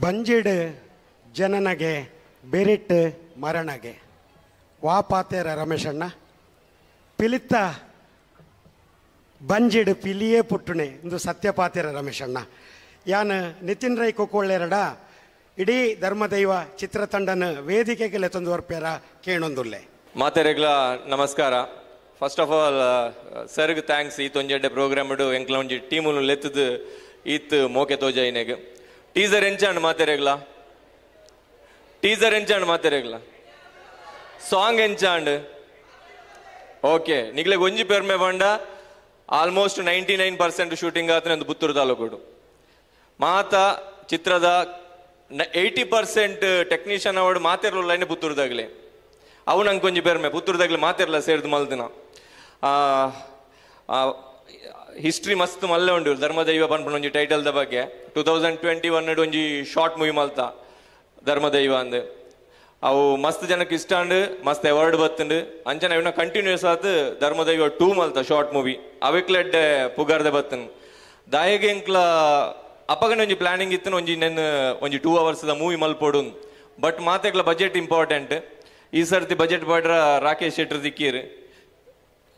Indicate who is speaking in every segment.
Speaker 1: ಬಂಜಿಡ್ ಜನನಗೆ ಬೆರಿಟ್ ಮರಣಗೆ ವಾಪಾತೇರ ರಮೇಶಣ್ಣ ಪಿಲಿತ್ತ ಬಂಜಿಡ್ ಪಿಲಿಯೇ ಪುಟ್ಟುಣೆ ಇಂದು ಸತ್ಯಪಾತೇರ ರಮೇಶಣ್ಣ. ಯಾನ್ ನಿತಿನ್ ರೈ ಕುಕ್ಕೊಳ್ಳೆರಡ ಇಡೀ ಧರ್ಮದೈವ ಚಿತ್ರತಂಡನ ವೇದಿಕೆಗೆ ಲೆತ್ತೊಂದು ವರ್ಪೇರ ಕೇಣೊಂದುಲ್ಲೆ.
Speaker 2: ಮಾತೆರೆಗ್ಲ ನಮಸ್ಕಾರ. ಫಸ್ಟ್ ಆಫ್ ಆಲ್ ಸರ್ಗ್ thanks ಈ ತೊಂಜೆಡ್ಡೆ ಪ್ರೋಗ್ರಾಮ್ ಎಂಕ್ಲ ಒಂಜಿ ಟೀಮುನು ಲೆತ್ತದು ಈತ್ ಮೋಕೆ ತೋಜಾಯಿನೆಗ್. ಟೀಸರ್ ಎಂಚಾಂಡ್ ಮಾತೆರೆಗ್ಲ? ಟೀಸರ್ ಎಂಚಾಂಡ್ ಮಾತೆರೆಗ್ಲ? ಸಾಂಗ್ ಎಂಚಾಂಡ್? ಓಕೆ, ನಿಗ್ಲೆಗ್ ಒಂಜಿ ಪೆರ್ಮೆ ಪಂಡ ಆಲ್ಮೋಸ್ಟ್ 99% ಶೂಟಿಂಗ್ ಆತನೆ ಒಂದು ಪುತ್ತೂರು ತಾಲೂಕುಡು. ಮಾತ ಚಿತ್ರದ 80% ಟೆಕ್ನಿಷಿಯನ್ ಅವಡು ಮಾತೆರ್ಲುಲ್ಲೈನೆ ಪುತ್ತೂರುದಾಗಲೆ. ಅವು ನಂಗೆ ಒಂಜಿ ಪೆರ್ಮೆ, ಪುತ್ತೂರುದಾಗಲೆ ಮಾತೆರ್ಲ ಸೇರ್ದು ಮಲ್ದಿನ. ಹಿಸ್ಟ್ರಿ ಮಸ್ತ್ ಮಲ್ಲೆ ಉಂಡು ಧರ್ಮದೈವ ಪನ್ಪುನ ಒಂಜಿ ಟೈಟಲ್ದ ಬಗ್ಗೆ. 2021 ಒಂಜಿ ಶಾರ್ಟ್ ಮೂವಿ ಮಲ್ತ ಧರ್ಮದೈವ ಅಂದ್. ಅವು ಮಸ್ತ್ ಜನಕ್ಕೆ ಇಷ್ಟ ಅಂಡ್ ಮಸ್ತ್ ಅವಾರ್ಡ್ ಬತ್ತುಂಡು. ಅಂಚನೆ ಅವನ ಕಂಟಿನ್ಯೂಸ್ ಆತ್ ಧರ್ಮದೈವ 2 ಮಲ್ತ ಶಾರ್ಟ್ ಮೂವಿ ಅವೆಕ್ಲೆಡ್ಡೆ ಪುಗಾರ್ದೆ ಬತ್ತನ್. ದಾಯೆಗೆ ಎಂಕ್ಲ ಅಪ್ಪಗನೆ ಒಂಜಿ ಪ್ಲಾನಿಂಗ್ ಇತ್ತು ಒಂಜಿ ನೆನ್ ಒಂಜಿ 2 ಅವರ್ಸ್ the movie ಮಲ್ಪೊಡು. ಬಟ್ ಮಾತೆಗ್ಲ ಬಜೆಟ್ ಇಂಪಾರ್ಟೆಂಟ್. ಈ ಸರ್ತಿ ಬಜೆಟ್ ಬಾಡ್ರ ರಾಕೇಶ್ ಶೆಟ್ಟರ್ ದಿಕ್ಕೀರ್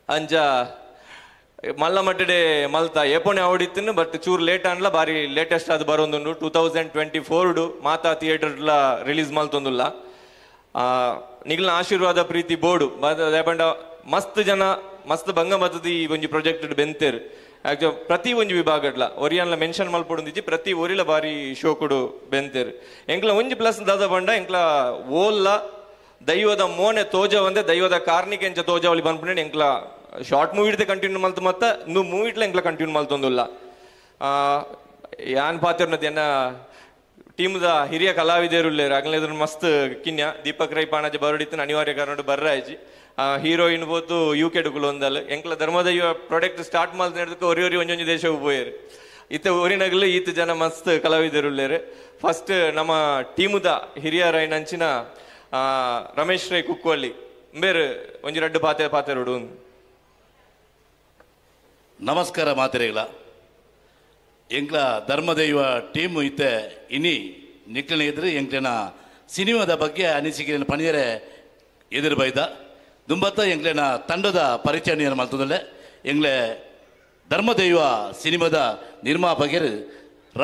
Speaker 2: ಅಂಚ ಮಲ್ಲ ಮಟ್ಟಡೆ ಮಲ್ತ ಏಪೋನೆ ಅವಡಿತ್ತನು. ಬಟ್ ಚೂರು ಲೇಟ್ ಆಂಡ್ಲ ಬಾರಿ ಲೇಟೆಸ್ಟ್ ಅದು ಬರೋದುಂಡು. 2024 ಮಾತಾ ಥಿಯೇಟರ್ಲ ರಿಲೀಸ್ ಮಲ್ತೊಂದುಲ್ಲ. ನಿಗ್ಲ ಆಶೀರ್ವಾದ ಪ್ರೀತಿ ಬೋರ್ಡು ದಾಯಪಂಡ ಮಸ್ತ್ ಜನ ಮಸ್ತ್ ಭಂಗ ಮತ್ತದ ಈ ಒಂಜಿ ಪ್ರಾಜೆಕ್ಟ್ ಬೆಂತೇರು. ಆಕ್ಚುಲಿ ಪ್ರತಿ ಒಂಜಿ ವಿಭಾಗಡ್ಲ ಒರಿಯನ್ಲ ಮೆನ್ಷನ್ ಮಲ್ಪೊಡುಂದಿಜ್ಜಿ, ಪ್ರತಿ ಒರಿಲ ಬಾರಿ ಶೋಕುಡು ಬೆಂತೇರು. ಎಂಕ್ಲ ಒಂಜಿ ಪ್ಲಸ್ ದಾದ ಪಂಡ ಎಂಕ್ಲ ಓಲ್ಲ ದೈವದ ಮೋನೆ ತೋಜವಂದೆ ದೈವದ ಕಾರ್ಣಿಕ ಎಂಚ ತೋಜವಲಿ ಪನ್ಪುಂಡೆ ಎಂಕ್ಲ ಶಾರ್ಟ್ ಮೂವಿ ಇಡ್ತೆ ಕಂಟಿನ್ಯೂ ಮಲ್ತು ಮತ್ತ ನು ಮೂವಿ ಇಟ್ಲ ಎಂಕ್ಲ ಕಂಟಿನ್ಯೂ ಮಲ್ತೊಂದುಲ್ಲ. ಯಾನ್ ಪಾತಿರ್ನದ ಎನ್ನ ಟೀಮ್ದ ಹಿರಿಯ ಕಲಾವಿದರುಲ್ಲೇರು ಅಗ್ಲ ಮಸ್ತ್ ಕಿನ್ಯ ದೀಪಕ್ ರೈ ಪಾಣಾಜೆ ಬರಡಿತ್ತು ಅನಿವಾರ್ಯ ಕಾರಣ ಬರ್ರಾಯ್ಜಿ. ಹೀರೋಯಿನ್ ಬೋತು ಯು ಕೆ ಡುಕುಲು ಒಂದಲ್ಲ. ಎಂಕ್ಲ ಧರ್ಮದೈವ ಪ್ರಾಡಕ್ಟ್ ಸ್ಟಾರ್ಟ್ ಮಲ್ತ ಒರಿ ಒರಿ ಒಂಜೊಂಜಿ ದೇಶವು ಪೋಯೇರು. ಇತ್ತ ಒರಿನಗಲು ಈತ ಜನ ಮಸ್ತ್ ಕಲಾವಿದರುಲ್ಲೇರು. ಫಸ್ಟ್ ನಮ್ಮ ಟೀಮುದ ಹಿರಿಯರಾಯಿನಂಚಿನ ರಮೇಶ್ ರೈ ಕುಕ್ಕೋಳ್ಳಿ ಬೇರೆ ಒಂಜಿ ರಡ್ಡು ಪಾತೆ ಪಾತೆರುಡು.
Speaker 3: ನಮಸ್ಕಾರ ಮಾತೆರೆಗ್ಲ. ಎಂಕ್ಲ ಧರ್ಮದೈವ ಟೀಮ್ ಇತ್ತೆ ಇನಿ ನಿಕ್ಲನ ಎದುರು ಎಂಕ್ಲೆನ ಸಿನಿಮಾದ ಬಗ್ಗೆ ಅನಿಸಿಕೆಯನ್ನು ಪಣಿಯರೆ ಎದುರು ಬೈದ ದುಂಬತ್ತ ಎಂಕ್ಲೆನ ತಂಡದ ಪರಿಚಯ ಮಲ್ತದಲ್ಲೇ. ಎಂಗ್ಲೆ ಧರ್ಮದೈವ ಸಿನಿಮಾದ ನಿರ್ಮಾಪಕರು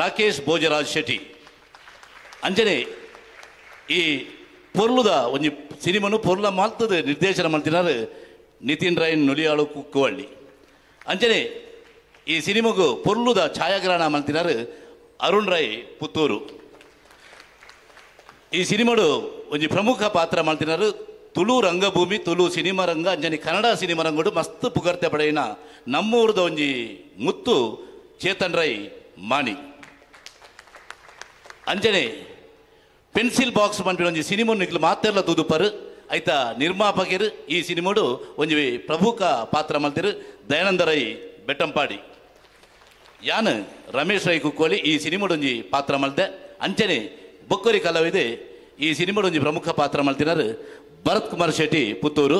Speaker 3: ರಾಕೇಶ್ ಭೋಜರಾಜ್ ಶೆಟ್ಟಿ. ಅಂಜನೆ ಈ ಪೊರ್ಲುದ ಒಂಜಿ ಸಿನಿಮಾನು ಪೊರ್ಲ ಮಲ್ತದ ನಿರ್ದೇಶನ ಮಲ್ತಿನಾರು ನಿತಿನ್ ರೈ ನುಲಿಯಾಳು ಕುಕ್ಕುವಳ್ಳಿ. ಅಂಚನೆ ಈ ಸಿನಿಮಾಗು ಪೊರ್ಲುದ ಛಾಯಾಗ್ರಹಣ ಮಲ್ತಿನಾರು ಅರುಣ್ ರೈ ಪುತ್ತೂರು. ಈ ಸಿನಿಮಾಡು ಒಂಜಿ ಪ್ರಮುಖ ಪಾತ್ರ ಮಲ್ತಿನಾರು ತುಳು ರಂಗಭೂಮಿ, ತುಳು ಸಿನಿಮಾ ರಂಗ, ಅಂಚನೆ ಕನ್ನಡ ಸಿನಿಮಾ ರಂಗಡು ಮಸ್ತ್ ಪುಗರ್ತೆ ಪಡೆಯಿನ ನಮ್ಮೂರದ ಒಂಜಿ ಮುತ್ತು ಚೇತನ್ ರೈ ಮಾಣಿ. ಅಂಚನೆ ಪೆನ್ಸಿಲ್ ಬಾಕ್ಸ್ ಪನ್ಪಿನ ಒಂಜಿ ಸಿನಿಮಾ ನಿಕ್ಲು ಮಾತೆರ್ಲ ತೂದುಪರು. ಐತ ನಿರ್ಮಾಪಕರು ಈ ಸಿನಿಮಾಡು ಒಂಜಿ ಪ್ರಮುಖ ಪಾತ್ರ ಮಲ್ತಿರು ದಯಾನಂದ ರೈ ಬೆಟ್ಟಂಪಾಡಿ. ಯಾನ್ ರಮೇಶ್ ರೈ ಕುಕ್ಕೋಲಿ ಈ ಸಿನಿಮಾಡು ಒಂಜಿ ಪಾತ್ರ ಮಲ್ತೆ. ಅಂಚನೆ ಬೊಕ್ಕರಿ ಕಲಾವಿದೆ ಈ ಸಿನಿಮಾಡು ಒಂಜಿ ಪ್ರಮುಖ ಪಾತ್ರ ಮಲ್ತಿನಾರು ಭರತ್ ಕುಮಾರ್ ಶೆಟ್ಟಿ ಪುತ್ತೂರು.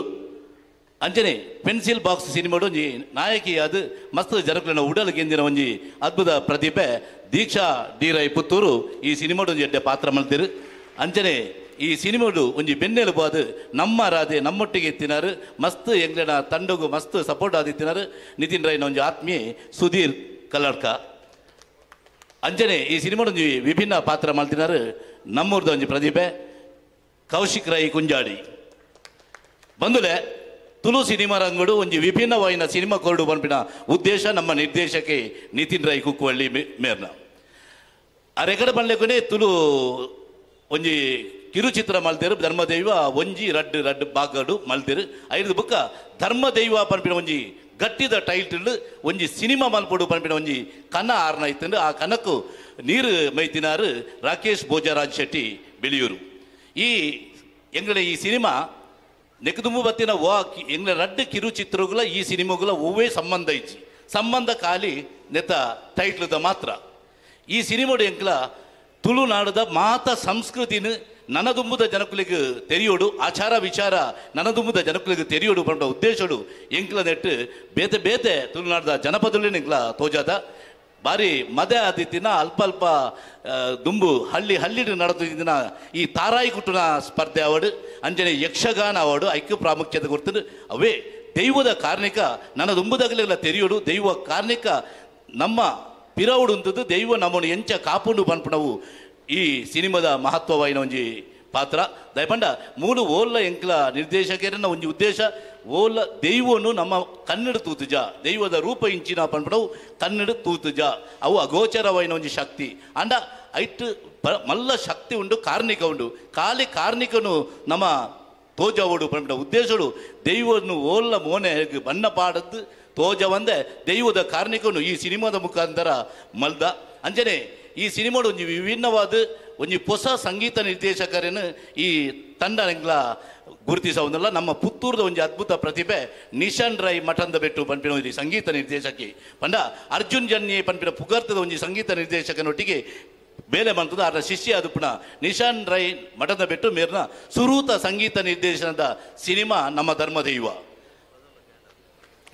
Speaker 3: ಅಂಚನೆ ಪೆನ್ಸಿಲ್ ಬಾಕ್ಸ್ ಸಿನಿಮಾಡು ಒಂಜಿ ನಾಯಕಿಯಾದ ಮಸ್ತ್ ಜನಕುಲೆನ ಉಡಲ್ ಗೆಂದಿನ ಒಂಜಿ ಅದ್ಭುತ ಪ್ರತಿಭೆ ದೀಕ್ಷಾ ಡಿ ರೈ ಪುತ್ತೂರು ಈ ಸಿನಿಮಾಡು ಒಂಜಿ ಎಡ್ಡೆ ಪಾತ್ರ ಮಲ್ತಿರು. ಅಂಚನೆ ಈ ಸಿನಿಮಾಡು ಒಂಜಿ ಬೆನ್ನೆಲುಬಾದ ನಮ್ಮ ರಾಧೆ ನಮ್ಮೊಟ್ಟಿಗೆ ಎತ್ತಿನಾರು ಮಸ್ತ್ ಎಂಗ್ಲೆನ ತಂಡಗು ಮಸ್ತ್ ಸಪೋರ್ಟ್ ಆದಿತ್ತಿನಾರು ನಿತಿನ್ ರೈನ ಒಂಜಿ ಆತ್ಮೀಯ ಸುಧೀರ್ ಕಲ್ಲಡ್ಕ. ಅಂಚನೆ ಈ ಸಿನಿಮಾಡು ಒಂಜಿ ವಿಭಿನ್ನ ಪಾತ್ರ ಮಲ್ತಿನಾರು ನಮ್ಮೂರ್ದ ಒಂಜಿ ಪ್ರತಿಭೆ ಕೌಶಿಕ್ ರೈ ಕುಂಜಾಡಿ. ಬಂದುಲೆ ತುಳು ಸಿನಿಮಾ ರಂಗಡು ಒಂಜಿ ವಿಭಿನ್ನವಾಯಿನ ಸಿನಿಮಾ ಕೊರಡು ಪನ್ಪಿನ ಉದ್ದೇಶ ನಮ್ಮ ನಿರ್ದೇಶಕಿ ನಿತಿನ್ ರೈ ಕುಕ್ಕುವಳ್ಳಿ ಮೇರ್ನ. ಆ ರೆಕಡೆ ಪನ್ಲೆಕ್ಕನೆ ತುಳು ಒಂಜಿ ಕಿರುಚಿತ್ರ ಮಲ್ತೇರು ಧರ್ಮದೈವ ಒಂಜಿ ರಡ್ಡು ರಡ್ಡು ಬಾಗಡು ಮಲ್ತೇರು. ಐದು ಬುಕ್ಕ ಧರ್ಮದೈವ ಪನ್ಪಿನ ಒಂಜಿ ಗಟ್ಟಿದ ಟೈಟಲ್ ಒಂಜಿ ಸಿನಿಮಾ ಮಲ್ಪೊಡು ಪನ್ಪಿನ ಒಂಜಿ ಕನ ಆರ್ನ ಇತ್ತಂಡು. ಆ ಕನಕ್ಕು ನೀರು ಮೈತಿನಾರು ರಾಕೇಶ್ ಭೋಜರಾಜ್ ಶೆಟ್ಟಿ ಬೆಳಿಯೂರು. ಈ ಎಂಗಡ ಈ ಸಿನಿಮಾ ನೆಕ್ಕದುಂಬು ಬತ್ತಿನ ವಾ ಎಂಗ್ಲ ರಡ್ಡು ಕಿರುಚಿತ್ರಗಳ ಈ ಸಿನಿಮಾಗಳ ಒವ್ವೇ ಸಂಬಂಧ ಇಜ್ಜಿ, ಸಂಬಂಧ ಖಾಲಿ ನೆತ್ತ ಟೈಟ್ಲದ ಮಾತ್ರ. ಈ ಸಿನಿಮಾಡು ಎಂಕ್ಲ ತುಳುನಾಡದ ಮಾತ ಸಂಸ್ಕೃತಿನ ನನದುಂಬುದ ಜನಕುಲಿಗೆ ತೆರಿಯೋಡು, ಆಚಾರ ವಿಚಾರ ನನದುಂಬುದ ಜನಕುಲಿಗೆ ತೆರಿಯೋಡು ಪಂಡ ಉದ್ದೇಶಡು ಎಂಕ್ಲ ನೆಟ್ಟು ಬೇತೆ ಬೇತೆ ತುಳುನಾಡದ ಜನಪದಲೇ ಎಂಕ್ಲ ತೋಜಾದ. ಬಾರಿ ಮದೆ ಆದಿತ್ತಿನ ಅಲ್ಪ ಅಲ್ಪ ದುಂಬು ಹಳ್ಳಿ ಹಳ್ಳಿಡು ನಡೆದಿನ ಈ ತಾರಾಯಿ ಕುಟ್ಟುನ ಸ್ಪರ್ಧೆ ಅವಾರ್ಡು ಅಂಜನೆ ಯಕ್ಷಗಾನ ಅವಾರ್ಡು ಐಕ್ಯ ಪ್ರಾಮುಖ್ಯತೆ ಕೊಡ್ತದೆ. ಅವೇ ದೈವದ ಕಾರ್ಣಿಕ ನನ್ನ ದುಂಬುದಾಗಲೆಲ್ಲ ತೆರೆಯೋಡು ದೈವ ಕಾರ್ಣಿಕ ನಮ್ಮ ಪಿರವುಡು ಅಂತದ್ದು ದೈವ ನಮ್ಮನ್ನು ಎಂಚ ಕಾಪುಂಡು ಪನ್ಪುಣವು ಈ ಸಿನಿಮಾದ ಮಹತ್ವವಾಯಿನ ಒಂಜಿ ಪಾತ್ರ. ದಯಪಂಡ ಮೂಲು ಓಲ್ಲ ಎಂಕ್ಲ ನಿರ್ದೇಶಕರನ್ನ ಒಂಜಿ ಉದ್ದೇಶ ಓಲ್ಲ ದೈವನು ನಮ್ಮ ಕನ್ನಡ ತೂತುಜ ದೈವದ ರೂಪ ಇಂಚಿನ ಪನ್ಪುಣವು ಕನ್ನಡ ತೂತುಜ ಅವು ಅಗೋಚರವಾಯಿನ ಒಂಜಿ ಶಕ್ತಿ ಅಂಡ ಐಟ್ ಮಲ್ಲ ಶಕ್ತಿ ಉಂಡು ಕಾರ್ಣಿಕ ಉಂಡು ಖಾಲಿ ಕಾರ್ಣಿಕನು ನಮ್ಮ ತೋಜವಡು ಪನ್ಪಿನ ಉದ್ದೇಶಡು ದೈವನು ಓಲ್ಲ ಮೋನೆ ಬಣ್ಣ ಪಾಡದ್ದು ತೋಜವಂದೆ ದೈವದ ಕಾರ್ಣಿಕನು ಈ ಸಿನಿಮಾದ ಮುಖಾಂತರ ಮಲ್ದ. ಅಂಜನೆ ಈ ಸಿನಿಮಾಡು ಒಂಜಿ ವಿಭಿನ್ನವಾದ ಒಂಜಿ ಹೊಸ ಸಂಗೀತ ನಿರ್ದೇಶಕರನ್ನು ಈ ತಂಡ ಎಂಗ್ಲ ಗುರುತಿಸೋದಲ್ಲ. ನಮ್ಮ ಪುತ್ತೂರದ ಒಂಜಿ ಅದ್ಭುತ ಪ್ರತಿಭೆ ನಿಶಾನ್ ರೈ ಮಠಂದ ಬೆಟ್ಟು ಪನ್ಪಿನ ಒಂಜಿ ಸಂಗೀತ ನಿರ್ದೇಶಕಿ ಪಂಡ ಅರ್ಜುನ್ ಜನ್ಯ ಪನ್ಪಿನ ಪುಗರ್ತದ ಒಂಜಿ ಸಂಗೀತ ನಿರ್ದೇಶಕನೊಟ್ಟಿಗೆ ಬೇಲೆ ಮಂತದ ಅದರ ಶಿಷ್ಯ ಅದು ಪುನಃ ನಿಶಾನ್ ರೈ ಮಠದ ಬೆಟ್ಟು ಮೇರ್ನ ಸುರೂತ ಸಂಗೀತ ನಿರ್ದೇಶನದ ಸಿನಿಮಾ ನಮ್ಮ ಧರ್ಮದೈವ.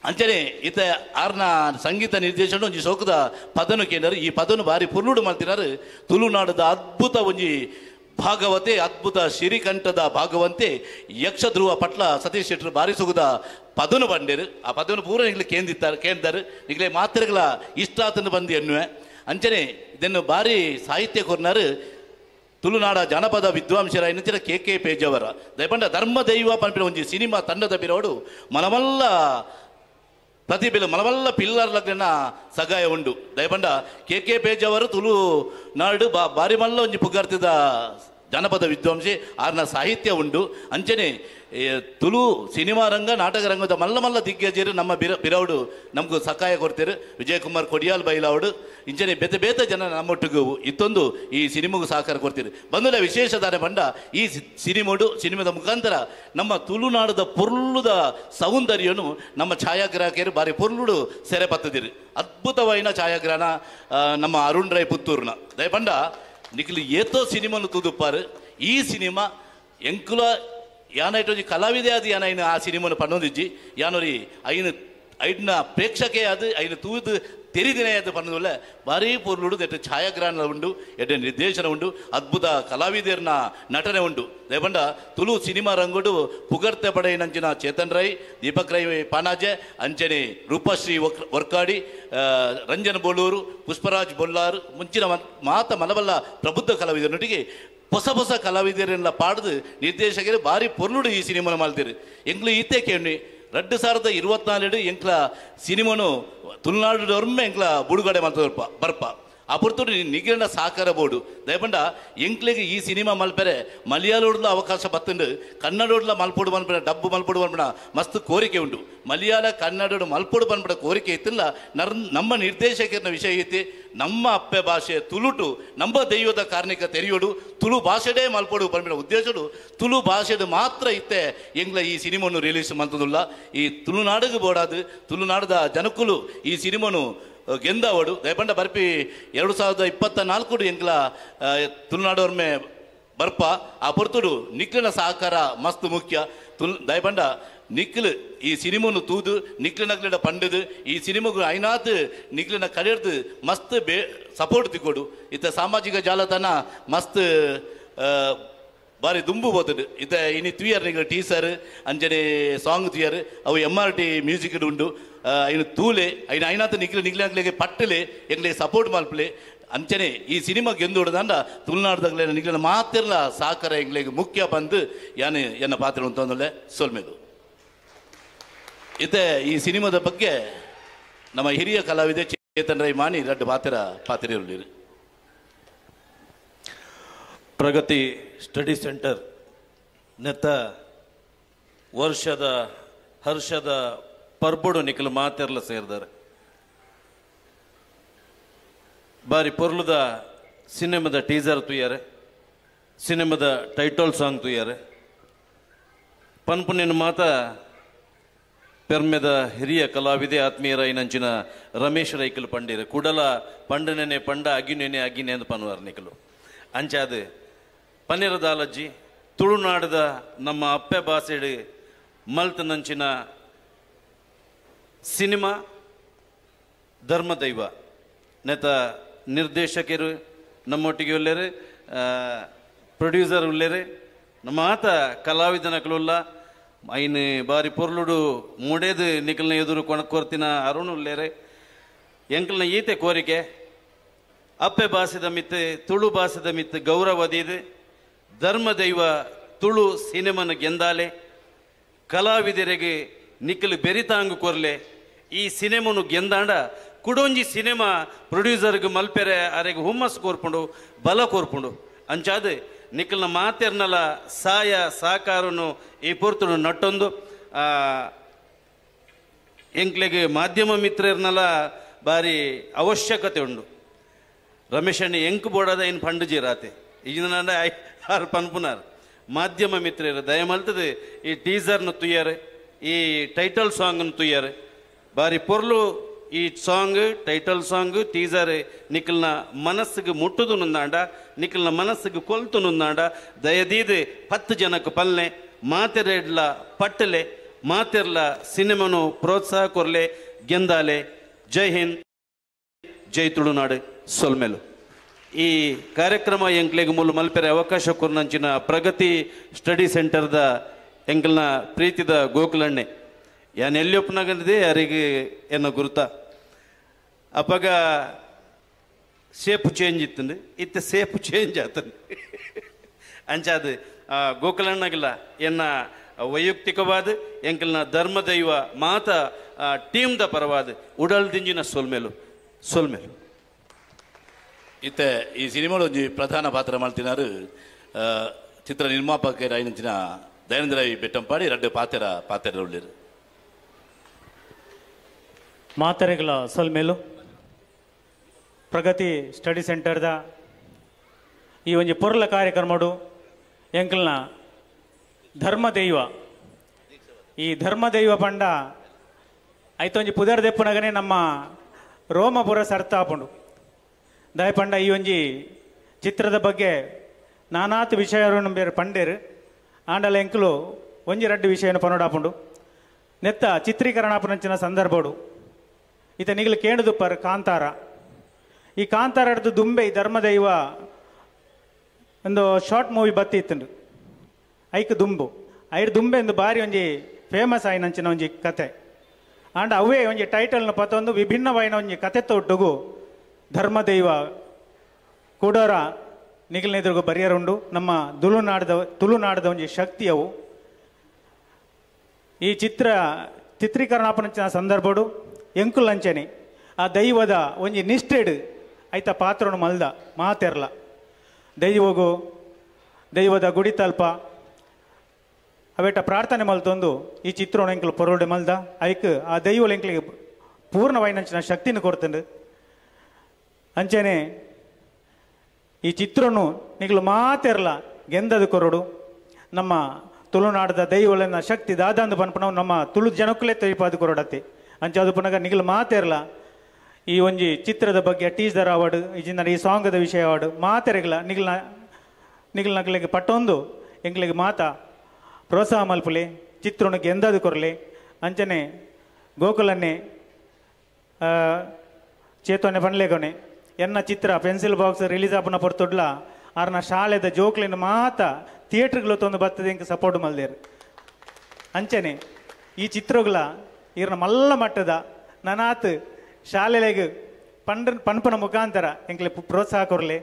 Speaker 3: ಅಂಚನೆ ಈತ ಆರ್ನ ಸಂಗೀತ ನಿರ್ದೇಶನ ಒಂಜಿ ಸೋಕದ ಪದನು ಕೇಂದ್ರ ಈ ಪದನು ಬಾರಿ ಪುರ್ಲುಡು ಮಾಡ್ತಿನಾರು. ತುಳುನಾಡದ ಅದ್ಭುತ ಒಂಜಿ ಭಾಗವತೆ ಅದ್ಭುತ ಸಿರಿಕಂಠದ ಭಾಗವಂತೆ ಯಕ್ಷಧ್ರುವ ಪಟ್ಲ ಸತೀಶ್ ಶೆಟ್ಟರು ಬಾರಿ ಸುಗದ ಪದನು ಬಂಡೇರು. ಆ ಪದನು ಪೂರ ನಿಗ್ಲೆ ಕೇಂದಿತ್ತಾರೆ ಕೇಂದರು ನಿಗ್ಲೆ ಮಾತ್ರೆಗಳ ಇಷ್ಟ ಆತನ ಬಂದು ಎನ್ನುವೆ. ಅಂಚನೆ ಇದನ್ನು ಬಾರಿ ಸಾಹಿತ್ಯ ಕೊರ್ನಾರು ತುಳುನಾಡ ಜಾನಪದ ವಿದ್ವಾಂಸರ ಎನ್ನುತ್ತಿರ ಕೆ ಕೆ ಪೇಜವರ. ದಯಪಂಡ ಧರ್ಮದೈವ ಪನ್ಪಿನ ಒಂಜಿ ಸಿನಿಮಾ ತಂಡದ ಬಿರೋಡು ಮನಮಲ್ಲ ಪ್ರತಿಭೆ ಮಲವಲ್ಲ ಪಿಲ್ಲರ್ಲಗ್ನ ಸಗಾಯ ಉಂಡು. ದಯಪಂಡ ಕೆ ಕೆ ಪೇಜವರು ತುಳು ನಾಡು ಬಾರಿ ಮಲ್ಲ ಒಂಜಿ ಪುಗಾರ್ತಿದ ಜಾನಪದ ವಿದ್ವಾಂಸೆ ಆರ್ನ ಸಾಹಿತ್ಯ ಉಂಡು. ಅಂಚನೆ ತುಳು ಸಿನಿಮಾ ರಂಗ ನಾಟಕ ರಂಗದ ಮಲ್ಲ ಮಲ್ಲ ದಿಗ್ಗಜರು ನಮ್ಮ ಬಿರೌಡು ನಮಗೂ ಸಹಾಯ ಕೊಡ್ತೀರು. ವಿಜಯಕುಮಾರ್ ಕೊಡಿಯಾಲ್ ಬೈಲಾವಡು ಇಂಚನೆ ಬೇತೆ ಬೇತೆ ಜನ ನಮ್ಮೊಟ್ಟಿಗೂ ಇತ್ತೊಂದು ಈ ಸಿನಿಮಾಗೂ ಸಹಕಾರ ಕೊಡ್ತೀರಿ. ಬಂದುಲ ವಿಶೇಷ ದಾನೆ ಬಂಡ ಈ ಸಿನಿಮೋಡು ಸಿನಿಮಾದ ಮುಖಾಂತರ ನಮ್ಮ ತುಳುನಾಡದ ಪೊರ್ಲುದ ಸೌಂದರ್ಯನು ನಮ್ಮ ಛಾಯಾಗ್ರಾಹಕರು ಬಾರಿ ಪೊರ್ಲುಡು ಸೆರೆ ಪತ್ತದಿರು. ಅದ್ಭುತವಾಯಿನ ಛಾಯಾಗ್ರಹಣ ನಮ್ಮ ಅರುಣ್ ರೈ ಪುತ್ತೂರ್ನ. ದಯಪಂಡ ನಿಖಿಲ್ ಏತೋ ಸಿನಿಮಾನು ತೂದುಪ್ಪಾರು. ಈ ಸಿನಿಮಾ ಎಂಕುಲ ಯಾನೈಟೊಂಜಿ ಕಲಾವಿದೆ ಅದು ಯಾನೈನ ಆ ಸಿನಿಮಾನು ಪನ್ನೊಂದಿಜ್ಜಿ ಯಾನೊರಿ ಐನು ಐಡ್ನ ಪ್ರೇಕ್ಷಕೆ ಅದು ಐನು ತೂದು ತೆರಿದಿನೇ ಅದು ಪನ್ನೋದಿಲ್ಲ. ಭಾರೀ ಪೊರ್ಲುಡು ಎಟ್ಟು ಛಾಯಾಗ್ರಹಣ ಉಂಡು ಎಡ್ಡೆ ನಿರ್ದೇಶನ ಉಂಡು ಅದ್ಭುತ ಕಲಾವಿದರ್ನ ನಟನೆ ಉಂಡು. ದಯಪಂಡ ತುಳು ಸಿನಿಮಾ ರಂಗುಡು ಪುಗರ್ತೆ ಪಡೆಯಿನಂಚಿನ ಚೇತನ್ ರೈ ದೀಪಕ್ ರೈ ಪಾನಾಜೆ ಅಂಚನೆ ರೂಪಶ್ರೀ ವರ್ಕಾಡಿ ರಂಜನ್ ಬೋಳೂರು ಪುಷ್ಪರಾಜ್ ಬೊಲ್ಲಾರು ಮುಂಚಿನ ಮಾತ ಮಲಬಲ್ಲ ಪ್ರಬುದ್ಧ ಕಲಾವಿದರೊಟ್ಟಿಗೆ ಹೊಸ ಹೊಸ ಕಲಾವಿದರೆಲ್ಲ ಪಾಡ್ದು ನಿರ್ದೇಶಕರು ಭಾರಿ ಪೊರ್ಲುಡು ಈ ಸಿನಿಮಾನ ಮಾಡ್ತೀರಿ. ಎಂಗ್ಲು ಈತೆ ಕೇಳಿ 2024 ಎಂಕ್ಲ ಸಿನಿಮಾನು ತುಳುನಾಡೊಮ್ಮೆ ಎಂಕ್ಲ ಬುಡುಗಡೆ ಮಾಡ್ತದಪ್ಪ ಬರ್ಪ ಆ ಪೊರ್ತುಡು ನಿಗಿರಣ ಸಹಕಾರ ಬೋರ್ಡು. ದಯಪಂಡ ಎಂಕ್ಲಿಗೆ ಈ ಸಿನಿಮಾ ಮಲ್ಪೆರೆ ಮಲಯಾಳೋಡ್ಲ ಅವಕಾಶ ಬತ್ತುಂಡು ಕನ್ನಡೋಡ್ಲ ಮಲ್ಪೊಡು ಮನ್ಪಡ ಡಬ್ಬು ಮಲ್ಪೊಡು ಮನ್ಪಡ ಮಸ್ತ್ ಕೋರಿಕೆ ಉಂಡು. ಮಲಯಾಳ ಕನ್ನಡೋಡು ಮಲ್ಪೊಡು ಮನ್ಪಡ ಕೋರಿಕೆ ಇತ್ತಿಲ್ಲ. ನಮ್ಮ ನಿರ್ದೇಶಕರನ ವಿಷಯ ಐತಿ ನಮ್ಮ ಅಪ್ಪೆ ಭಾಷೆ ತುಳುಟು ನಮ್ಮ ದೈವದ ಕಾರ್ಣಿಕ ತೆರೆಯೋಡು ತುಳು ಭಾಷೆಡೇ ಮಲ್ಪೊಡು ಪನ್ಪಿನ ಉದ್ದೇಶಡು ತುಳು ಭಾಷೆಡು ಮಾತ್ರ ಇತ್ತೆ ಎಂಗ್ಲ ಈ ಸಿನಿಮಾನು ರಿಲೀಸ್ ಮಂತದುಲ್ಲ. ಈ ತುಳುನಾಡಿಗೆ ಬೋಡಾದು ತುಳುನಾಡದ ಜನಕ್ಕುಲು ಈ ಸಿನಿಮಾನು ಗೆಂದವಡು. ದಯಪಂಡ ಬರ್ಪಿ 2024 ಎಂಕ್ಲ ತುಳುನಾಡೋರ್ಮೆ ಬರ್ಪ ಆ ಪೊರ್ತುಡು ನಿಕ್ಲಿನ ಸಹಕಾರ ಮಸ್ತ್ ಮುಖ್ಯ. ದಯಪಂಡ ನಿಕ್ಲು ಈ ಸಿನಿಮಾನು ತೂದು ನಿಕ್ಲಿನಗ್ಲಿಡ ಪಂಡದು ಈ ಸಿನಿಮಾಗು ಐನಾತ್ ನಿಕ್ಲಿನ ಕಡೆಯರ್ದು ಮಸ್ತ್ ಸಪೋರ್ಟ್ ತಿಕ್ಕೊಡು. ಇತ್ತ ಸಾಮಾಜಿಕ ಜಾಲತಾಣ ಮಸ್ತ್ ಬಾರಿ ದುಂಬು ಹೋತುಂಡು. ಇತ್ತ ಇನಿ ತುಯರ್ ನಿಕ್ಲ ಟೀಸರ್ ಅಂಚನೆ ಸಾಂಗ್ ತುಯರ್ ಅವು MRT music ಉಂಡು. ಐನು ತೂಲೆ ಐನ ಐನಾತ ನಿಕ್ಲು ನಿಕ್ಲಾಗ್ಲಿಗೆ ಪಟ್ಟಲೆ ಎಂಗ್ಲೆ ಸಪೋರ್ಟ್ ಮಲ್ಪಲೆ. ಅಂಚನೆ ಈ ಸಿನಿಮಾ ಗೆಂದು ಹೊಡೆದಂಡ ತುಳುನಾಡ್ದಾಗಲೇ ನಿಕ್ಲಿನ ಮಾತಿರ್ಲ ಸಹಕಾರ ಎಂಗ್ಲಿಗೆ ಮುಖ್ಯ ಬಂದು ಯಾನೆ ಎನ್ನ ಪಾತ್ರ ಅಂತಂದಲೇ ಸೊಲ್ಮೆದು. ಇತ್ತೆ ಈ ಸಿನಿಮಾದ ಬಗ್ಗೆ ನಮ್ಮ ಹಿರಿಯ ಕಲಾವಿದೆ ಚೇತನ್ ರೈ ಮಾಣಿ ರಡ್ಡು ಪಾತ್ರ ಪಾತ್ರ ಇರಲಿ.
Speaker 4: ಪ್ರಗತಿ ಸ್ಟಡಿ ಸೆಂಟರ್ ನೆತ್ತ ವರ್ಷದ ಹರ್ಷದ ಪರ್ಬುಡು ನಿಖಲು ಮಾತೆರ್ಲ ಸೇರಿದ್ದಾರೆ. ಬಾರಿ ಪೊರ್ಲುದ ಸಿನಿಮಾದ ಟೀಸರ್ ತುಯ್ಯಾರೆ, ಸಿನಿಮಾದ ಟೈಟಲ್ ಸಾಂಗ್ ತುಯ್ಯಾರೆ. ಪನ್ಪುನಿನ ಮಾತ ಪೆರ್ಮೆದ ಹಿರಿಯ ಕಲಾವಿದೆ ಆತ್ಮೀಯರ ಇನ್ನಂಚಿನ ರಮೇಶ್ ರೈಕಲ್ ಪಂಡಿರ ಕುಡಲ ಪಂಡನೆನೆ ಪಂಡ ಅಗಿನೇನೆ ಅಗಿನೆ ಅಂತ ಪನ್ವಾರ ನಿಖಲು. ಅಂಚಾದ ಪನ್ನಿರದಾಲಜ್ಜಿ ತುಳುನಾಡದ ನಮ್ಮ ಅಪ್ಪೆ ಭಾಷೆಡು ಮಲ್ತನಂಚಿನ ಸಿನಿಮಾ ಧರ್ಮದೈವ. ನೆತ ನಿರ್ದೇಶಕರು ನಮ್ಮೊಟ್ಟಿಗೆ ಉಲ್ಲೇರು, ಪ್ರೊಡ್ಯೂಸರ್ ಉಲ್ಲೇರು, ನಮ್ಮ ಆತ ಕಲಾವಿದನಕಲುಲ್ಲ ಐನು ಬಾರಿ ಪೊರ್ಲುಡು ಮುಡೇದು ನಿಕಲ್ನ ಎದುರು ಕೊಣಕೋರ್ತಿನ ಅರುಣ್ ಉಲ್ಲೇರೆ. ಎಂಕಲ್ನ ಈತೆ ಕೋರಿಕೆ ಅಪ್ಪೆ ಭಾಷೆದ ಮಿತ್ತು ತುಳು ಭಾಷೆದ ಮಿತ್ತು ಗೌರವದೀದು ಧರ್ಮದೈವ ತುಳು ಸಿನಿಮನ ಗೆಂದಾಲೆ ಕಲಾವಿದರಿಗೆ ನಿಕ್ಕಲು ಬೆರಿತಾಂಗು ಕೊರ್ಲೆ. ಈ ಸಿನಿಮನು ಗೆಂದಾಂಡ ಕುಡೊಂಜಿ ಸಿನಿಮಾ ಪ್ರೊಡ್ಯೂಸರ್ಗೆ ಮಲ್ಪೆರೆ ಅರೆಗೆ ಹುಮ್ಮಸ್ ಕೋರ್ಪುಂಡು ಬಲ ಕೋರ್ಪುಂಡು. ಅಂಚಾದ ನಿಕ್ಕಲ್ನ ಮಾತೆರ್ನಲ ಸಾಯ ಸಾಕಾರನು ಈ ಪೊರ್ತುಡು ನಟ್ಟೊಂದು ಎಂಕ್ಲೆಗೆ ಮಾಧ್ಯಮ ಮಿತ್ರರ್ನಲ ಬಾರಿ ಅವಶ್ಯಕತೆ ಉಂಡು. ರಮೇಶಣ್ಣ ಎಂಕ್ ಬೋಡಾದ ಏನು ಪಂಡುಜಿ ರಾತೆ ಈಗಿನ ಆರು ಪನ್ಪುನಾರ್ ಮಾಧ್ಯಮ ಮಿತ್ರರು ದಯಮಲ್ತದೆ ಈ ಟೀಸರ್ನ ತುಯ್ಯಾರೆ, ಈ ಟೈಟಲ್ ಸಾಂಗ್ನ ತುಯ್ಯಾರೆ. ಬಾರಿ ಪೊರ್ಲು ಈ song, title song, teaser ನಿಕ್ಕಲ್ನ ಮನಸ್ಸಿಗೆ ಮುಟ್ಟುದು ನುಂದಾಂಡ, ನಿಕ್ಕಲ್ನ ಮನಸ್ಸಿಗೆ ಕೊಲ್ತು ನುಂದಾಂಡ. ದಯದೀದು 10 ಜನಕ್ಕೆ ಪಲ್ಲೆ ಮಾತೆರೆಡ್ಲ ಪಟ್ಟಲೆ ಮಾತೆರ್ಲ ಸಿನಿಮಾನು ಪ್ರೋತ್ಸಾಹ ಕೊರ್ಲೆ ಗೆಂದಾಲೆ. ಜೈ ಹಿಂದ್, ಜೈ ತುಳುನಾಡು, ಸೊಲ್ಮೆಲು. ಈ ಕಾರ್ಯಕ್ರಮ ಎಂಕ್ಲೆಗ್ ಮೂಲ ಮಲ್ಪೆರೆ ಅವಕಾಶ ಕೊರ್ನಂಚಿನ ಪ್ರಗತಿ ಸ್ಟಡಿ ಸೆಂಟರ್ದ ಎಂಕಲ್ನ ಪ್ರೀತಿದ ಗೋಕುಲಣ್ಣೆ ಯಾನ್ ಎಲ್ಲಿ ಒಪ್ಪನಾಗಂದಿದೆ ಯಾರಿಗೆ ಎನ್ನ ಗುರುತ ಅಪಗ ಸೇಪು ಚೇಂಜ್ ಇತ್ತಂದು ಇತ್ತ ಸೇಪು ಚೇಂಜ್ ಆತಂದು ಅಂಚಾದ ಗೋಕುಲಣ್ಣಗಿಲ್ಲ ಎನ್ನ ವೈಯಕ್ತಿಕವಾದ ಎಂಕಲ್ನ ಧರ್ಮದೈವ ಮಾತ ಟೀಮ್ದ ಪರವಾದ ಉಡಲ್ ದಿಂಜಿನ ಸೊಲ್ಮೇಲು ಸೊಲ್ಮೇಲು.
Speaker 3: ಇತ್ತೆ ಈ ಸಿನಿಮಾದ ಒಂಜಿ ಪ್ರಧಾನ ಪಾತ್ರ ಮಾಡ್ತಿನಾರು ಚಿತ್ರ ನಿರ್ಮಾಪಕರ ಐನಂಚಿನ ದಯಾನಂದ ರೈ ಬೆಟ್ಟಂಪಾಡಿ ರಡ್ಡು ಪಾತೆರ ಪಾತೆರ ಉಳ್ಳೇರು.
Speaker 5: ಮಾತೆರೆಗಳ ಸೊಲ್ಮೇಲು. ಪ್ರಗತಿ ಸ್ಟಡಿ ಸೆಂಟರ್ದ ಈ ಒಂಜಿ ಪೊರ್ಲ ಕಾರ್ಯಕ್ರಮಡು ಎಂಕಲ್ನ ಧರ್ಮದೈವ, ಈ ಧರ್ಮದೈವ ಪಂಡ ಐತೊಂಜಿ ಪುದರ್ ದೆಪ್ಪುನಗನೆ ನಮ್ಮ ರೋಮಪುರ ಸರ್ತಾಪುಂಡು. ದಯಪಂಡ ಈ ಒಂಜಿ ಚಿತ್ರದ ಬಗ್ಗೆ ನಾನಾತ್ ವಿಷಯವನ್ನು ಬೇರೆ ಪಂಡೇರು ಆಂಡಲ ಎಂಕಲು ಒಂಜಿ ರಡ್ಡು ವಿಷಯನ ಪನೋಡಾಪುಂಡು. ನೆತ್ತ ಚಿತ್ರೀಕರಣಾಪುನಂಚಿನ ಸಂದರ್ಭಡು ಈತ ನಿಗಲು ಕೇಂಡುದುಪ್ಪರ್ ಕಾಂತಾರ. ಈ ಕಾಂತಾರ ಹಿಡ್ದು ದುಂಬೆ ಈ ಧರ್ಮದೈವ ಒಂದು ಶಾರ್ಟ್ ಮೂವಿ ಬತ್ತಿ ಇತ್ತುಂಡು ಐಕ್ ದುಂಬು ಐರ್ ದುಂಬೆ ಒಂದು ಬಾರಿ ಒಂಜಿ ಫೇಮಸ್ ಆಯಿನಂಚಿನ ಒಂಜಿ ಕತೆ. ಆಂಡ ಅವೇ ಒಂಜಿ ಟೈಟಲ್ನ ಪತ್ತೊಂದು ವಿಭಿನ್ನವಾಯಿನ ಒಂಜಿ ಕತೆ ತೊಟ್ಟುಗು ಧರ್ಮದೈವ ಕೂಡೋರ ನಿಗಲ್ನೆದುರುಗು ಬರಿಯರುಂಡು. ನಮ್ಮ ತುಳುನಾಡದ ಒಂಜಿ ಶಕ್ತಿಯವು. ಈ ಚಿತ್ರೀಕರಣಾಪನಂಚಿನ ಸಂದರ್ಭಡು ಎಂಕುಲಂಚನೆ ಆ ದೈವದ ಒಂಜಿ ನಿಷ್ಠೆಡು ಐತ ಪಾತ್ರನು ಮಲ್ದ ಮಾತೆರ್ಲ ದೈವಗು ದೈವದ ಗುಡಿ ತಲ್ಪ ಅವೇಟ ಪ್ರಾರ್ಥನೆ ಮಲ್ತೊಂದು ಈ ಚಿತ್ರನ ಎಂಕಲು ಪೊರುಡೆ ಮಲ್ದ ಐಕ್ ಆ ದೈವಲ ಎಂಕ್ಲಿಗೆ ಪೂರ್ಣವಾಯಿನಂಚಿನ ಶಕ್ತಿನ ಕೊಡ್ತಂಡು. ಅಂಚನೆ ಈ ಚಿತ್ರನು ನಿಗಲು ಮಾತೆರ್ಲ ಗೆಂದದ ಕೊರಡು ನಮ್ಮ ತುಳುನಾಡದ ದೈವಲನ್ನ ಶಕ್ತಿ ದಾದಾಂದು ಪನ್ಪನವು ನಮ್ಮ ತುಳು ಜನಕ್ಕಲೇ ತೈಪಾದ ಕೊರಡತ್ತೆ. ಅಂಚಾದು ಪುನಗ ನಿಗಲು ಮಾತೆರ್ಲ ಈ ಒಂಜಿ ಚಿತ್ರದ ಬಗ್ಗೆ ಟೀಸರ್ ಅವಾರ್ಡ್ ಇಜಿಂದ ಈ ಸಾಂಗದ ವಿಷಯ ಅವಾರ್ಡ್ ಮಾತೆರೆಗ್ಲ ನಿಗಲ್ನ ನಿಗಲ್ನಕ್ಲೆಗೆ ಪಟ್ಟೊಂದು ಎಂಕ್ಲೆಗೆ ಮಾತಾ ಪ್ರೋತ್ಸಾಹ ಮಲ್ಪುಲೆ ಚಿತ್ರನ ಗೆಂದದು ಕೊರಲೆ. ಅಂಚನೆ ಗೋಕುಲನ್ನೇ ಚೇತೋನೆ ಪನ್ಲೆಗೊನೆ ಎನ್ನ ಚಿತ್ರ pencil box release ಆಪುನ ಪೊರ್ತುಡ್ಲ ಆರ್ನ ಶಾಲೆದ ಜೋಕ್ಲಿನ ಮಾತ ಥಿಯೇಟ್ರ್ಗಳು ತೊಂದು ಬರ್ತದೆ ಇಂಕ ಸಪೋರ್ಟ್ ಮಲ್ದೇರು. ಅಂಚನೆ ಈ ಚಿತ್ರಗಳ ಈರ್ನ ಮಲ್ಲ ಮಟ್ಟದ ನನಾತ್ ಶಾಲೆಲೆಗ್ ಪನ್ಪನ ಮುಖಾಂತರ ಎಂಕ್ಲೆ ಪ್ರೋತ್ಸಾಹ ಕೊರಲೆ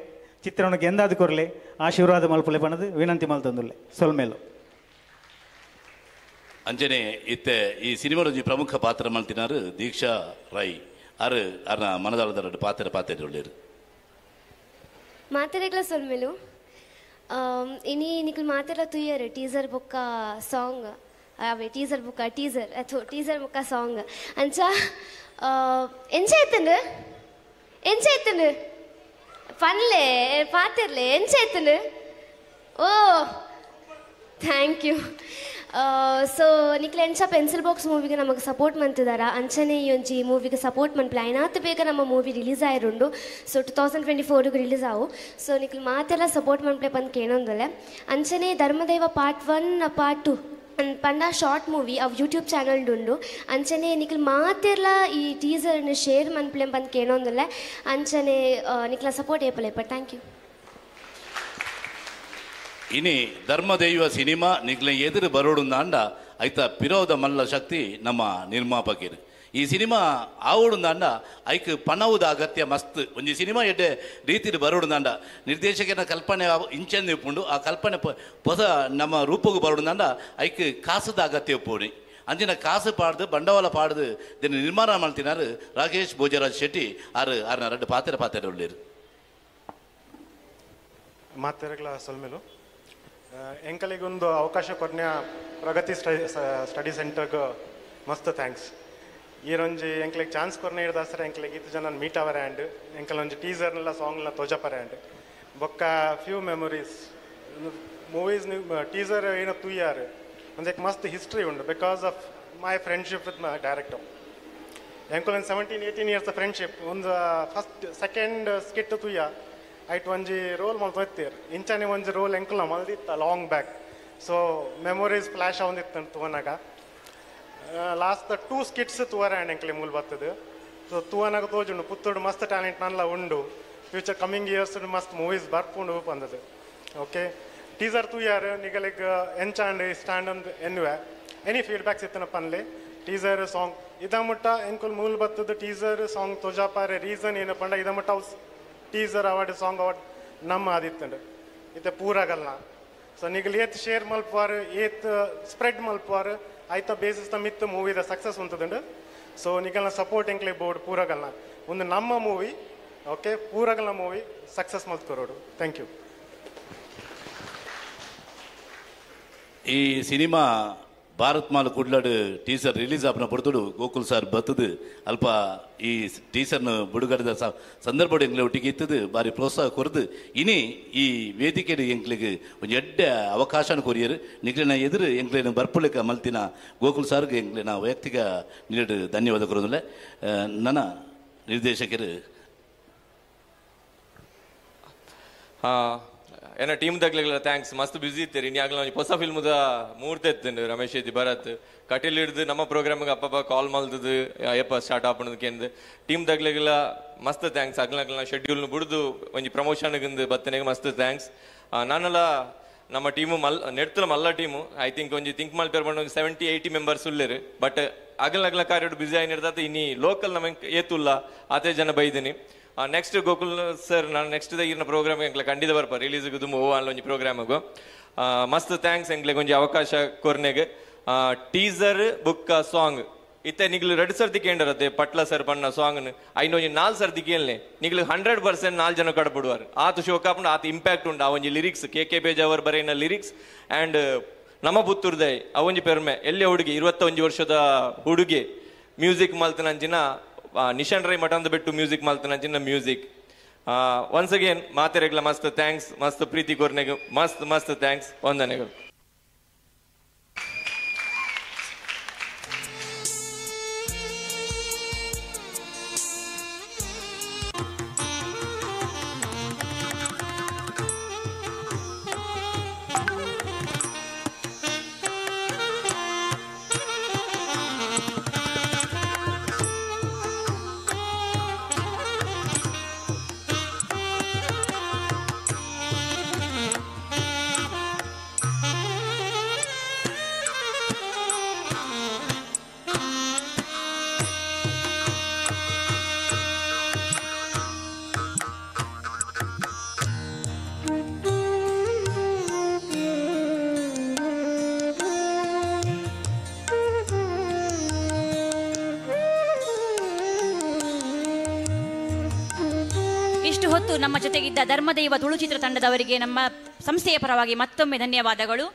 Speaker 5: ಚಿತ್ರವನ್ನು ಗೆಂದಾದು ಕೊರಲೆ ಆಶೀರ್ವಾದ ಮಲ್ಪುಲೆ ಪಣದು ವಿನಂತಿ ಮಲ್ತೊಂದುಲ್ಲೆ ಸೊಲ್ಮೇಲು.
Speaker 3: ಅಂಚನೆ ಇತ್ತೆ ಈ ಸಿನಿಮಾದ ಪ್ರಮುಖ ಪಾತ್ರ ಮಲ್ತಿನಾರು ದೀಕ್ಷಾ ರೈ ಆರು ಅರ್ನ ಮನದಾಳದ ಪಾತ್ರ ಪಾತ್ರ ಉಳ್ಳೇರು.
Speaker 6: ಮಾತೆರೆಗ್ಲ ಸೊಲ್ಮೇಲು. ಇನಿ ನಿಕಲ್ ಮಾತೆರ ತುಯ್ಯರು ಟೀಸರ್ ಬೊಕ್ಕ ಸಾಂಗ್ ಅವೇ ಟೀಸರ್ ಬುಕ್ಕ ಟೀಸರ್ ಅಥವಾ ಟೀಸರ್ ಬುಕ್ಕ ಸಾಂಗ್ ಅಂಚ ಎಂಚ ಆಯ್ತಂಡು ಎಂಚ ಆಯ್ತಂಡು ಪನ್ಲೆ ಪಾತಿರ್ಲೆ ಎಂಚ ಆಯ್ತಂಡು. ಓ thank you. So ನಿಕ್ಲೆ ಎಂಚ ಪೆನ್ಸಿಲ್ ಬಾಕ್ಸ್ ಮೂವಿಗೆ ನಮಗೆ ಸಪೋರ್ಟ್ ಮಂತಿದಾರ ಅಂಚನೆ ಈ ಒಂಜಿ ಮೂವಿಗೆ ಸಪೋರ್ಟ್ ಮನ್ಪಲೆ ಐನಾತ್ ಬೇಗ ನಮ್ಮ ಮೂವಿ ರಿಲೀಸ್ ಆಯಿರುಂಡು. ಸೊ 2024 ರಿಲೀಸ್ ಆವು. ಸೊ ನಿಕ್ಲೆ ಮಾತೆಲ್ಲ ಸಪೋರ್ಟ್ ಮನ್ಪಲೆ ಬಂದು ಕೇಳೊಂದಲೆ. ಅಂಚನೆ ಧರ್ಮದೈವ ಪಾರ್ಟ್ 1 ಪಾರ್ಟ್ 2 ಪಂಡ ಶಾರ್ಟ್ ಮೂವಿ ಅವು ಯೂಟ್ಯೂಬ್ ಚಾನಲ್ ಉಂಡು ಅಂಚನೆ ನಿಕ್ಲ ಮಾತೆರ್ಲ ಈ ಟೀಸರ್ನ ಶೇರ್ ಮನ್ಪುಲೆ ಪಂದ್ ಕೇನೊಂದುಲ್ಲೆ ಅಂಚನೆ ನಿಕ್ಲ ಸಪೋರ್ಟ್ ಏಪಲೆ ಬಟ್ thank you.
Speaker 3: ಇನಿ ಧರ್ಮದೈವ ಸಿನಿಮಾ ನಿಕ್ಲ ಎದುರು ಬರೋಡುಂದಾಂಡ ಐತ ಪಿರೋದ ಮಲ್ಲ ಶಕ್ತಿ ನಮ್ಮ ನಿರ್ಮಾಪಕರು. ಈ ಸಿನಿಮಾ ಆವಡುಂದಾಂಡ ಐಕ್ ಪಣವುದ ಅಗತ್ಯ ಮಸ್ತ್ ಒಂಜಿ ಸಿನಿಮಾ ಎಡ್ಡೆ ರೀತಿಲಿ ಬರೋಡುಂದಾಂಡ ನಿರ್ದೇಶಕನ ಕಲ್ಪನೆ ಇಂಚೆಂದು ಇಪ್ಪುಂಡು ಆ ಕಲ್ಪನೆ ಹೊಸ ನಮ್ಮ ರೂಪಕ್ಕೆ ಬರೋಡುಂದಾಂಡ ಐಕ್ ಕಾಸುದ ಅಗತ್ಯ ಇಪ್ಪುಡಿ ಅಂಚಿನ ಕಾಸು ಪಾಡ್ದು ಬಂಡವಾಳ ಪಾಡ್ದು ದಿನ ನಿರ್ಮಾಣ ಮಾಡ್ತಿನಾರು ರಾಕೇಶ್ ಭೋಜರಾಜ್ ಶೆಟ್ಟಿ ಆರು ಆರ್ನ ಎರಡು ಪಾತ್ರ ಪಾತ್ರ ಉಳ್ಳೇರು.
Speaker 7: ಮಾತೆರಗ್ಲ ಸೊಲ್ಮೆಲು ಎಂಕಲಿಗೊಂದು ಅವಕಾಶ ಕೊರ್ನ್ಯ ಪ್ರಗತಿ ಸ್ಟಡಿ ಸೆಂಟರ್ಗೆ ಮಸ್ತ್ thanks. ಈರೊಂಜಿ ಎಂಕ್ಲೆಗ್ ಚಾನ್ಸ್ ಕೊರ್ನ ಇಡ್ದಾಸರ ಎಂಕ್ಲೆಗ್ ಇತ್ತು ಜನ ಮೀಟ್ ಅವರ ಆ್ಯಂಡ್ ಎಂಕಲೊಂಜಿ ಟೀಸರ್ನೆಲ್ಲ ಸಾಂಗ್ನ ತೋಜಪರೆ ಆ್ಯಂಡ್ ಬೊಕ್ಕ ಫ್ಯೂ ಮೆಮೊರೀಸ್ ಮೂವೀಸ್ ಟೀಸರ್ ಏನೋ ತೂಯಾರು ಒಂದಕ್ಕೆ ಮಸ್ತ್ ಹಿಸ್ಟ್ರಿ ಉಂಡು because of my friendship with my director. ಎಂಕುಲೊಂದು 17-18 years friendship ಒಂದು ಫಸ್ಟ್ ಸೆಕೆಂಡ್ ಸ್ಕಿಟ್ ತೂಯ ಐಟ್ ಒಂಜಿ ರೋಲ್ ಮಲ್ತೊತ್ತೀರ್ ಇಂಚನೆ ಒಂಜಿ ರೋಲ್ ಎಂಕುಲ ಮಲ್ದಿತ್ತ long back. So memories flash ಆವೊಂದಿತ್ತು ತೂವನಾಗ last 2 ಸ್ಕಿಟ್ಸ್ ತೂವರ ಆ್ಯಂಡ್ ಎಂಕ್ಲೆ ಮೂಲ ಬರ್ತದೆ. ಸೊ ತೂವನಾಗ ತೋಜುಂಡು ಪುತ್ತೂಡು ಮಸ್ತ್ ಟ್ಯಾಲೆಂಟ್ ನಲ್ಲ ಉಂಡು ಫ್ಯೂಚರ್ ಕಮಿಂಗ್ ಇಯರ್ಸ್ ಮಸ್ತ್ ಮೂವೀಸ್ ಬರ್ಪುಂಡು ಬಂದದು. ಓಕೆ ಟೀಸರ್ ತೂಯಾರು ನಿಗಲಿಗ್ ಎಂಚಾಂಡ್ ಸ್ಟ್ಯಾಂಡ್ ಅಂದ್ ಎನ್ನುವೆ ಎನಿ ಫೀಡ್ಬ್ಯಾಕ್ಸ್ ಇತ್ತನ ಪನ್ಲೆ ಟೀಸರ್ ಸಾಂಗ್ ಇದ ಮುಟ್ಟ ಎಂಕುಲ್ ಮೂಲ ಬರ್ತದೆ ಟೀಸರ್ ಸಾಂಗ್ ತೋಜಾಪಾರೆ ರೀಸನ್ ಏನಪ್ಪಂಡ ಇದ ಮುಟ್ಟ ಅವು ಟೀಸರ್ ಅವಾರ್ಡ್ ಸಾಂಗ್ ಅವಾರ್ಡ್ ನಮ್ಮ ಆದಿತ್ತಂಡು ಇತ್ತೆ ಪೂರಾಗಲ್ಲ. ಸೊ ನಿಗಲ್ ಏತ್ ಶೇರ್ ಮಲ್ಪುವಾರು ಏತ್ ಸ್ಪ್ರೆಡ್ ಮಲ್ಪುವಾರು ಐತ ಬೇಸಿಸ್ ಮಿತ್ ಮೂವಿದ ಸಕ್ಸಸ್ ಉಂಟುದುಂಡು. ಸೊ ನಿಗಲ್ನ ಸಪೋರ್ಟ್ ಎಂಕ್ಲೆ ಬೋರ್ಡ್ ಪೂರಾಗಲ್ನ ಒಂದು ನಮ್ಮ ಮೂವಿ ಓಕೆ ಪೂರಾಗಲ್ನ ಮೂವಿ ಸಕ್ಸಸ್ ಮಲ್ತ್ಕೊರೋಡು. Thank you.
Speaker 3: ಈ ಸಿನಿಮಾ ಭಾರತ್ ಮಾಲ್ ಕುಡ್ಲಡ್ ಟೀಸರ್ ರಿಲೀಸ್ ಆಪನ ಪಡ್ತುಡು ಗೋಕುಲ್ ಸರ್ ಬತ್ತದು ಅಲ್ಪ ಈ ಟೀಸರ್ನ ಬಿಡುಗಡೆದ ಸಂದರ್ಭ ಎಂಕ್ಲೆ ಒಟ್ಟಿಗೆ ಇತ್ತದು ಬಾರಿ ಪ್ರೋತ್ಸಾಹ ಕೊರದು ಇನಿ ಈ ವೇದಿಕೆ ಎಂಕ್ಲೆಗ್ ಒಂಜಿ ಎಡ್ಡೆ ಅವಕಾಶನ ಕೊರಿಯರು ನಿಕ್ಲೆನ ಎದುರು ಎಂಕ್ಲೆನ ಬರ್ಪುಲೆಕ ಮಲ್ತಿನ ಗೋಕುಲ್ ಸಾರ್ಗೆ ಎಂಕ್ಲೆನ ವೈಯಕ್ತಿಕ ನೀಡು ಧನ್ಯವಾದ ಕೊರೋದಿಲ್ಲ. ನನ್ನ ನಿರ್ದೇಶಕರು
Speaker 2: ಏನ ಟೀಮ್ ದಗ್ಲೆಗ್ಲ thanks. ಮಸ್ತ್ ಬ್ಯುಸಿ ಇತ್ತೀರಿ ಇನ್ಯಾಗಲ ಒಂಜಿ ಹೊಸ ಫಿಲ್ಮ್ದ ಮೂರ್ತಿ ಎತ್ತುಂಡು ರಮೇಶ್ ಶೆಟ್ಟಿ ಭರತ್ ಕಟೀಲ್ ಹಿಡ್ದು ನಮ್ಮ ಪ್ರೋಗ್ರಾಮ್ಗೆ ಅಪ್ಪಪ್ಪ ಕಾಲ್ ಮಲ್ದದು ಅಯ್ಯಪ್ಪ ಸ್ಟಾರ್ಟ್ ಆಪಣದಕ್ಕೆಂದು ಟೀಮ್ ದಗ್ಲೆಗ್ಲ ಮಸ್ತ್ thanks. ಅಗ್ಲಗ್ಲ ಶೆಡ್ಯೂಲ್ನ ಬಿಡ್ದು ಒಂಜಿ ಪ್ರಮೋಷನ್ಗಿಂದು ಬತ್ತನೆಗೆ ಮಸ್ತ್ thanks. ನಾನೆಲ್ಲ ನಮ್ಮ ಟೀಮು ಮಲ್ ನೆಡ್ತಲ ಮಲ್ಲ ಟೀಮು I think ಒಂಜಿ ಥಿಂಕ್ ಮಲ್ಪೇರ್ ಬಂದು ಒಂದು 70-80 ಮೆಂಬರ್ಸ್ ಉಲ್ಲೇರು ಬಟ್ ಅಗಲಗ್ಲ ಕಾರ್ಯಡ್ ಬ್ಯುಸಿ ಆಗಿರ್ತಾತ ಇನ್ನಿ ಲೋಕಲ್ ನಮಗೆ ಏತುಲ್ಲ ಆತೇ ಜನ ಬೈದಿನಿ. ನೆಕ್ಸ್ಟ್ ಗೋಕುಲ್ ಸರ್ ನಾನು ನೆಕ್ಸ್ಟ್ ಈಗಿನ ಪ್ರೋಗ್ರಾಮ್ ಎಂಕ್ಲೆ ಖಂಡಿತ ಬರ್ಪ ರಿಲೀಸ್ಗೆ ದುಂಬು ಹೋವ ಒಂಜಿ ಪ್ರೋಗ್ರಾಮ್ಗೂ ಮಸ್ತ್ thanks ಎಂಕ್ಲೆಗ್ ಒಂಜಿ ಅವಕಾಶ ಕೊರ್ನೆಗ್. ಟೀಸರ್ ಬುಕ್ ಸಾಂಗ್ ಇತ್ತೆ ನಿಗ್ಲು 2 ಸರ್ತಿ ಕೇಂದ್ರತ್ತೆ ಪಟ್ಲ ಸರ್ ಪಣ್ಣ ಸಾಂಗ್ನು ಐನ ಒಂಜಿ 4 ಸರ್ತಿ ಕೇಳನೆ ನಿಗ್ಲು 100% 4 ಜನ ಕಡಪಡುವಾರು ಆತ ಶೋಕಾಪುಂಡು ಆತ ಇಂಪ್ಯಾಕ್ಟ್ ಉಂಡು. ಆ ಒಂಜಿ ಲಿರಿಕ್ಸ್ ಕೆ ಕೆ ಬೇಜಾವರ್ ಬರೆಯಿನ ಲಿರಿಕ್ಸ್ ಆ್ಯಂಡ್ ನಮ್ಮ ಪುತ್ತೂರ್ದೈ ಆ ಒಂಜಿ ಪೆರ್ಮೆ ಎಲ್ಲೇ ಹುಡುಗಿ 21 ವರ್ಷದ ಹುಡುಗಿ ಮ್ಯೂಸಿಕ್ ಮಲ್ತನಂಚಿನ ನಿಶಾನ್ ರೈ ಮಠಂದ ಬಿಟ್ಟು ಮ್ಯೂಸಿಕ್ ಮಲ್ತನಂಚಿನ ಮ್ಯೂಸಿಕ್. ಒನ್ಸ್ ಅಗೇನ್ ಮಾತೆರೆಗ್ಲ ಮಸ್ತ್ thanks, ಮಸ್ತ್ ಪ್ರೀತಿ ಕೊರ್ನೆಗ್ ಮಸ್ತ್ ಮಸ್ತ್ thanks, ವಂದನೆಗಳು.
Speaker 8: ಇಷ್ಟು ಹೊತ್ತು ನಮ್ಮ ಜೊತೆಗಿದ್ದ ಧರ್ಮದೈವ ತುಳು ಚಿತ್ರ ತಂಡದವರಿಗೆ ನಮ್ಮ ಸಂಸ್ಥೆಯ ಪರವಾಗಿ ಮತ್ತೊಮ್ಮೆ ಧನ್ಯವಾದಗಳು.